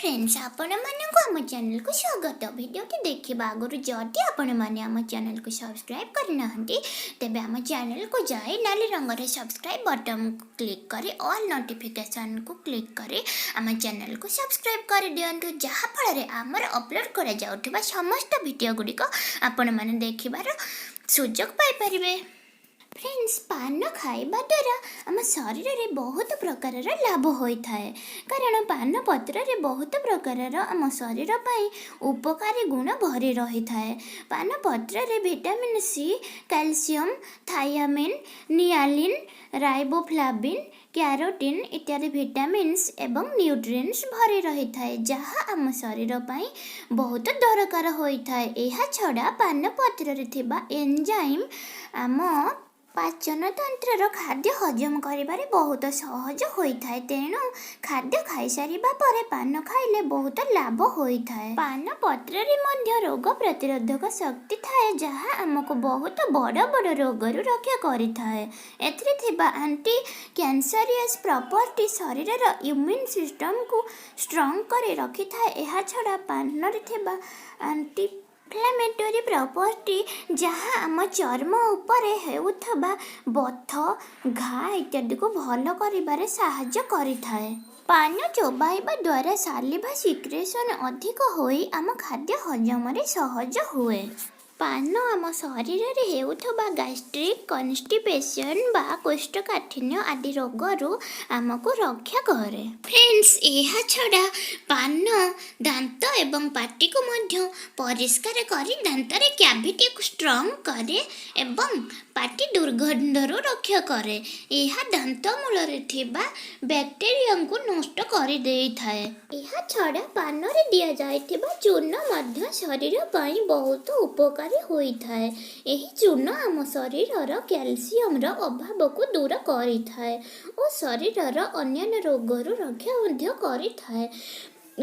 Friends, ଆପଣମାନଙ୍କୁ ଆମ ଚ୍ୟାନେଲକୁ ସ୍ୱାଗତ। ଭିଡ଼ିଓଟି ଦେଖିବା ଆଗରୁ ଯଦି ଆପଣମାନେ ଆମ ଚ୍ୟାନେଲକୁ ସବସ୍କ୍ରାଇବ୍ କରିନାହାନ୍ତି, ତେବେ ଆମ ଚ୍ୟାନେଲକୁ ଯାଇ ନାଲି ରଙ୍ଗର ସବସ୍କ୍ରାଇବ୍ ବଟନ୍କୁ କ୍ଲିକ୍ କରି ଅଲ୍ ନୋଟିଫିକେସନ୍କୁ କ୍ଲିକ୍ କରି ଆମ ଚ୍ୟାନେଲକୁ ସବସ୍କ୍ରାଇବ୍ କରିଦିଅନ୍ତୁ, ଯାହାଫଳରେ ଆମର ଅପଲୋଡ଼ କରାଯାଉଥିବା ସମସ୍ତ ଭିଡ଼ିଓ ଗୁଡ଼ିକ ଆପଣମାନେ ଦେଖିବାର ସୁଯୋଗ ପାଇପାରିବେ। ଫ୍ରେଣ୍ଡସ୍, ପାନ ଖାଇବା ଦ୍ୱାରା ଆମ ଶରୀରରେ ବହୁତ ପ୍ରକାରର ଲାଭ ହୋଇଥାଏ, କାରଣ ପାନ ପତ୍ରରେ ବହୁତ ପ୍ରକାରର ଆମ ଶରୀର ପାଇଁ ଉପକାରୀ ଗୁଣ ଭରି ରହିଥାଏ। ପାନ ପତ୍ରରେ vitamin C, calcium, thiamine, niacin, riboflavin, carotene ଇତ୍ୟାଦି ଭିଟାମିନ୍ସ ଏବଂ ନ୍ୟୁଟ୍ରିଏଣ୍ଟସ୍ ଭରି ରହିଥାଏ, ଯାହା ଆମ ଶରୀର ପାଇଁ ବହୁତ ଦରକାର ହୋଇଥାଏ। ଏହା ଛଡ଼ା ପାନ ପତ୍ରରେ ଥିବା ଏନଜାଇମ୍ ଆମ ପାଚନ ତନ୍ତ୍ରର ଖାଦ୍ୟ ହଜମ କରିବାରେ ବହୁତ ସହଜ ହୋଇଥାଏ। ତେଣୁ ଖାଦ୍ୟ ଖାଇସାରିବା ପରେ ପାନ ଖାଇଲେ ବହୁତ ଲାଭ ହୋଇଥାଏ। ପାନ ପତ୍ରରେ ମଧ୍ୟ ରୋଗ ପ୍ରତିରୋଧକ ଶକ୍ତି ଥାଏ, ଯାହା ଆମକୁ ବହୁତ ବଡ଼ ବଡ଼ ରୋଗରୁ ରକ୍ଷା କରିଥାଏ। ଏଥିରେ ଥିବା ଆଣ୍ଟି କ୍ୟାନ୍ସରିୟସ୍ ପ୍ରପର୍ଟି ଶରୀରର ଇମ୍ୟୁନ୍ ସିଷ୍ଟମକୁ ଷ୍ଟ୍ରଙ୍ଗ କରି ରଖିଥାଏ। ଏହା ଛଡ଼ା ପାନରେ ଥିବା ଆଣ୍ଟି ଇନଫ୍ଲାମେଟୋରୀ ପ୍ରପର୍ଟି, ଯାହା ଆମ ଚର୍ମ ଉପରେ ହେଉଥିବା ବଥ, ଘା ଇତ୍ୟାଦିକୁ ଭଲ କରିବାରେ ସାହାଯ୍ୟ କରିଥାଏ। ପାନ ଚୋବାଇବା ଦ୍ୱାରା ସାଲିଭା ସିକ୍ରେସନ୍ ଅଧିକ ହୋଇ ଆମ ଖାଦ୍ୟ ହଜମରେ ସହଜ ହୁଏ। ପାନ ଆମ ଶରୀରରେ ହେଉଥିବା ଗ୍ୟାଷ୍ଟ୍ରିକ୍, କନଷ୍ଟିପେସନ୍ ବା କୋଷ୍ଠକାଠିନ୍ୟ ଆଦି ରୋଗରୁ ଆମକୁ ରକ୍ଷା କରେ। ଫ୍ରେଣ୍ଡସ୍, ଏହା ଛଡ଼ା ପାନ ଦାନ୍ତ ଏବଂ ପାଟିକୁ ମଧ୍ୟ ପରିଷ୍କାର କରି ଦାନ୍ତରେ କ୍ୟାଭିଟିକୁ ଷ୍ଟ୍ରଙ୍ଗ କରେ ଏବଂ ପାଟି ଦୁର୍ଗନ୍ଧରୁ ରକ୍ଷା କରେ। ଏହା ଦାନ୍ତ ମୂଳରେ ଥିବା ବ୍ୟାକ୍ଟେରିଆଙ୍କୁ ନଷ୍ଟ କରିଦେଇଥାଏ। ଏହା ଛଡ଼ା ପାନରେ ଦିଆଯାଇଥିବା ଚୂନ ମଧ୍ୟ ଶରୀର ପାଇଁ ବହୁତ ଉପକାରୀ ହୋଇଥାଏ। ଏହି ଚୂନ ଆମ ଶରୀରର କ୍ୟାଲସିୟମର ଅଭାବକୁ ଦୂର କରିଥାଏ ଓ ଶରୀରର ଅନ୍ୟାନ୍ୟ ରୋଗରୁ ରକ୍ଷା ମଧ୍ୟ କରିଥାଏ।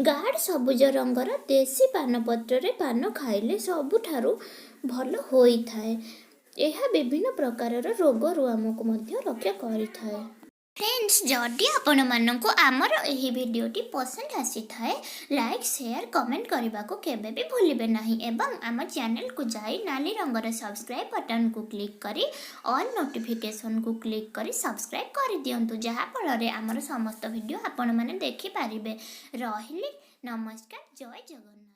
ଗାଢ଼ ସବୁଜ ରଙ୍ଗର ଦେଶୀ ପାନପତ୍ରରେ ପାନ ଖାଇଲେ ସବୁଠାରୁ ଭଲ ହୋଇଥାଏ। ଏହା ବିଭିନ୍ନ ପ୍ରକାରର ରୋଗରୁ ଆମକୁ ମଧ୍ୟ ରକ୍ଷା କରିଥାଏ। ଫ୍ରେଣ୍ଡସ୍, ଯଦି ଆପଣମାନଙ୍କୁ ଆମର ଏହି ଭିଡ଼ିଓଟି ପସନ୍ଦ ଆସିଥାଏ, ଲାଇକ୍, ସେୟାର, କମେଣ୍ଟ କରିବାକୁ କେବେ ବି ଭୁଲିବେ ନାହିଁ ଏବଂ ଆମ ଚ୍ୟାନେଲକୁ ଯାଇ ନାଲି ରଙ୍ଗର ସବସ୍କ୍ରାଇବ୍ ବଟନ୍କୁ କ୍ଲିକ୍ କରି ଅଲ୍ ନୋଟିଫିକେସନ୍କୁ କ୍ଲିକ୍ କରି ସବସ୍କ୍ରାଇବ୍ କରିଦିଅନ୍ତୁ, ଯାହାଫଳରେ ଆମର ସମସ୍ତ ଭିଡ଼ିଓ ଆପଣମାନେ ଦେଖିପାରିବେ। ରହିଲି, ନମସ୍କାର, ଜୟ ଜଗନ୍ନାଥ।